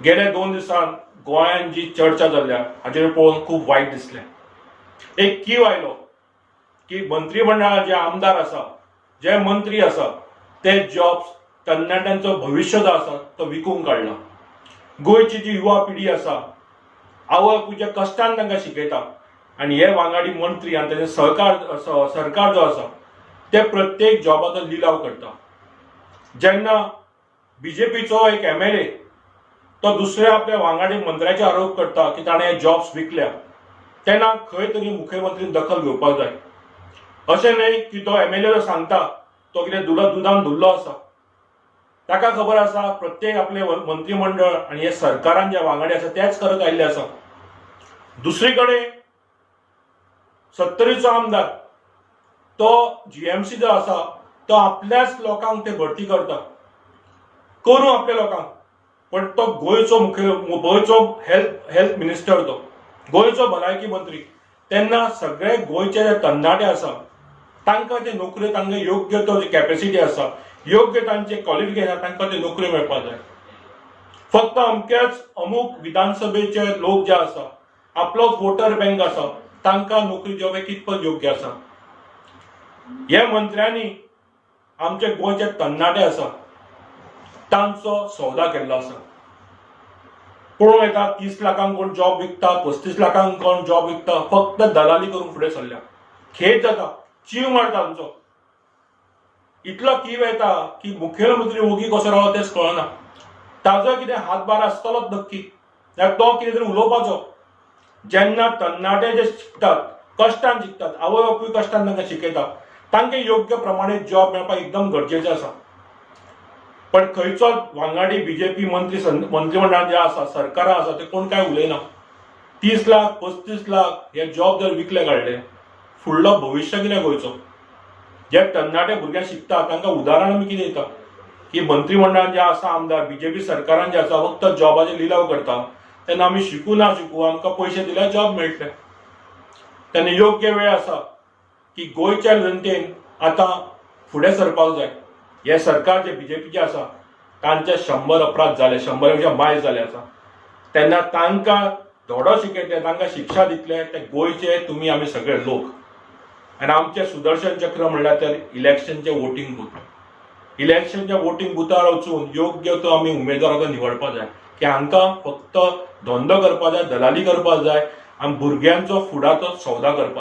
गेल्या 2 दिसांत गोंयांत जी चर्चा जाल्ल्या हाचेर पळोवन खूब वायट दिसलें. एक कीव आयलो की मंत्रीमंडळात जे आमदार आसा, जे मंत्री आसा, ते जॉब्स तरणाट्यांचो भविश्य जो आसा तो विकूंक काडला. गोंयची जी युवा पिढी आसा, आवय बापूयच्या कश्टान तांकां शिकयता आनी हे वांगडी मंत्री आनी तांचे सहकार सरकार जो आसा ते प्रत्येक जॉबाचो लिलाव करता. जेन्ना बीजेपीचो एक एमएलए तो दुसऱ्या आपल्या वांगडी मंत्र्याचे आरोप करता की ताणें हे जॉब्स विकल्या, तेन्ना खंय तरी मुख्यमंत्रीन दखल घेवपाक जाय. अशें न्हय की तो एमएलए जो सांगता तो कितें दुदान धुल्लो आसा. ताका खबर आसा प्रत्येक आपले मंत्रीमंडळ आनी हे सरकारान जे वांगडी आसा तेच करत आयिल्ले आसा. दुसरी कडेन सत्तरीचो आमदार तो जीएमसी जो आसा तो आपल्याच लोकांक ते भरती करता, करूं आपल्या लोकांक, पण तो गोंयचो मुखेल, गोंयचो हेल्थ मिनिस्टर, तो गोंयचो भलायकी मंत्री. तेन्ना सगळे गोंयचे जे तरणाटे आसा तांकां ते नोकऱ्यो, तांकां योग्य तो कॅपेसिटी आसा, योग्य तांचे क्वॉलिफिकेशन, तांकां ते नोकऱ्यो मेळपाक जाय. फक्त अमक्याच अमूक विधानसभेचे लोक जे आसा, आपलोच वोटर बँक आसा, तांकां नोकरी दिवप हें कितपत योग्य आसा? हे मंत्र्यांनी आमचे गोंयचे तरणाटे आसा तांचो सौदा केल्लो आसा. पळोवंक येता 30 लाखांक कोण जॉब विकता, 35 लाखांक कोण जॉब विकता, फक्त दलाली करूंक फुडें सरल्या. खेद जाता, चीव मारता आमचो. इतलो कीव येता की मुखेलमंत्री ओगी कसो रावता तेंच कळना. ताजो कितें हातभार आसतलोच नक्की, जाल्यार तो कितें तरी उलोवपाचो. जेन्ना तरणाटे जे शिकतात, कश्टान शिकतात, आवय बापूय कश्टान तांकां शिकयता, तांकां योग्य प्रमाणे जॉब मेळपाक एकदम गरजेचें आसा. पण खंयचोच वांगडी बीजेपी मंत्री मंत्रिमंडळान जे आसा, सरकारां आसा, ते कोण काय उलयना. 30 लाख 35 लाख हे जॉब जर विकले काडले, फुडलो भविश्य कितें गोंयचो? जे तरणाटे भुरगे शिकता तांकां उदाहरण आमी कितें दिता की मंत्रिमंडळान जे आसा आमदार, बीजेपी सरकारान जे आसा फक्त जॉबाचे लिलाव करता. तेन्ना आमी शिकू ना शिकू, आमकां पयशे दिल्यार जॉब मेळटले. तेन्ना योग्य वेळ आसा की गोंयच्या जनतेन आतां फुडें सरपाक जाय. हे सरकार जे बीजेपीचे आसा तांचे 100 अपराध जाले, 100 पेक्षा मायज जाले आसा. तेन्ना तांकां धडो शिकयतले, तांकां शिक्षा दितले ते गोंयचे तुमी आमी सगळे लोक. आनी आमचें सुदर्शन चक्र म्हणल्यार तर इलेक्शनचे वोटींग बूथ. इलेक्शनच्या वोटींग बुथार वचून योग्य तो आमी उमेदवार निवडपाक जाय की हांकां फक्त धंदो करपाक जाय, दलाली करपाक जाय आनी भुरग्यांचो फुडाचो सौदा करपाक.